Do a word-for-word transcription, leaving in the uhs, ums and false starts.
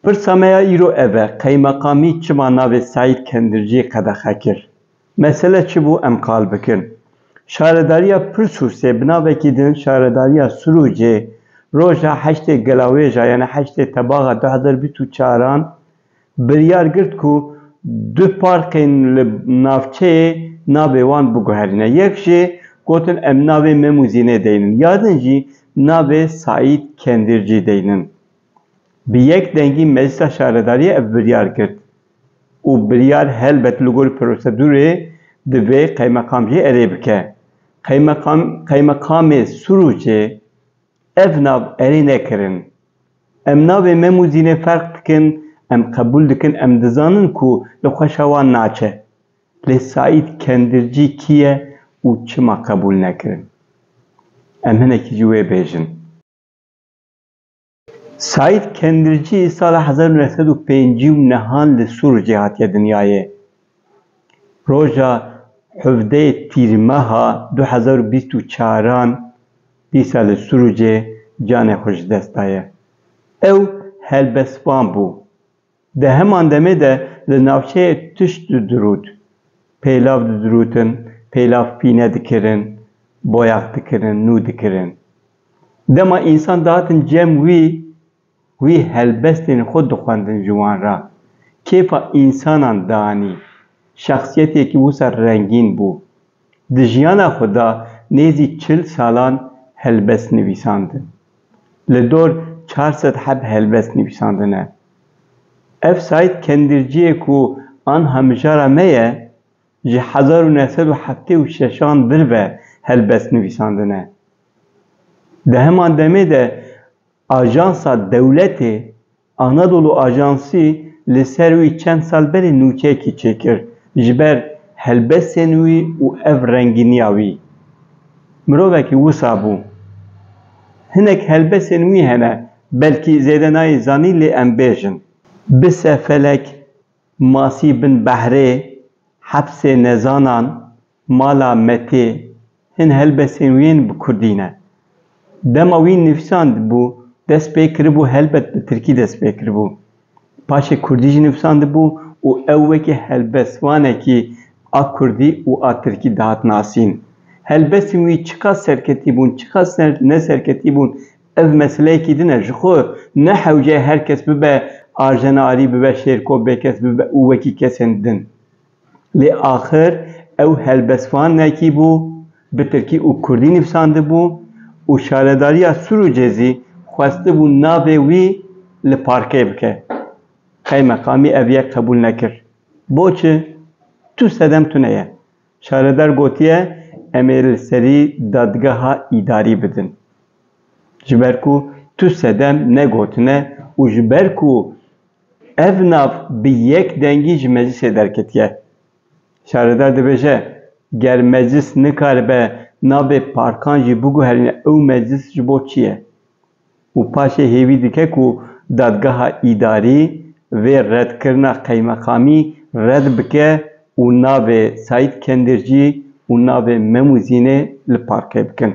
Pirsa me ya îro ev e, qeymeqamî çima navê Seîd Kendircî qedexe kir? Mesele çi bû, em qal bikin. Şaredariya Pirsûsê bi navekî din Şaredariya Sirûcê roja heştê Gelawêja, yani heştê Tebaxa du hezar bîst û çaran biryar girt ku du parkên li navçeyê navê wan biguherîne. Yek jê gotin, em navê Mem û Zînê deynin. Ya din jî navê Saîd Kendircî deynin. Bi yek dengî Meclisa Şaredariyê ev biryar girt û biryar helbet li gor prosedûrê divê qeymeqam jî erê bike. Qeymeqam, qeymeqamê Sirûcê ev nav erê nekirin. Em navê Mem û Zînê ferq dikin, em qebûl dikin, em dizanin ku li xweşa wan naçe. Lê Saîd Kendircî kî ye û çima qebûl nekirin? Em hinekî jî wê bêjin. Saîd Kendircî sala hezar û neh sed û pêncî û nehan li Sûricê hatiye dinyayê. Roja hevdeyê Tîrmeha du hezar û bîst û çaran dîsa li Sûricê canê xwe ji dest daye. Ew helbestvan bû. Di heman demê de li navçeyê tişt didirût. Pêlav didirûtin, pêlav pîne dikirin, boyax dikirin, nû dikirin. Dema însan dihatin cem wî, wî helbestên xwe dixwendin ji wan re. Kêfa însanan dianî. Şexsiyetêkî wisa rengîn bû. Di jiyana xwe de nêzî çil salan helbest nivîsandin. Li dor çar sed heb helbest nivîsandine. Ev Saîd Kendirciyê ku anha mijara me ye, ji hezar û neh sed û heftê û şeşan vir ve helbest nivîsandine. Di heman demê de ajansa dewletê Anadolu Ajansî li ser wî çend sal berê nûçeyekî çêkir ji ber helbestên wî û ev rengîniya wî. Mirovekî wisa bû. Hinek helbestên wî hene, belkî zêde nayê zanîn lê em bêjin. Bise felek, Masî bin behrê, Hepsê nezanan, Mala metê, hin helbestên wî yên bi kurdî ne. Dema wî nivîsandibû, dest pê kiribû, helbet bi tirkî dest pê kiribû. Paşê kurdî jî nivîsandibû û ew wekî helbestvanekî a kurdî û a tirkî dihat nasîn. Helbestên wî çiqas serketî bûn, çiqas ser-, ne serketî bûn, ev meseleyekî din e. Ji xwe ne hewce ye her kes bibe Arjen Arî, bibe Şêrko Bêkes, bibe û wekî kesên din. Lê axir ew helbestvanekî bû, bi tirkî û kurdî nivîsandibû û şaredariya Sûrûcê zî xwestibû navê wî li parkê bike. Qeymeqamî ev yek qebûl nekir. Boçi? Tu sedem tune ye. Şaredar gotiye, em ê li serî dadgeha îdarî bidin. Ji ber ku tu sedem negotine û ji ber ku ev nav bi yek dengî ji meclisê derketiye. Şaredar dibêje, ger meclis nikaribe navê parkan jî biguherîne, ew meclis ji bo çi ye? Û paşê hêvî dike ku dadgeha îdarî vê redkirina qeymeqamî red bike û navê Saîd Kendircî û navê Mem û Zînê li parkê bikin.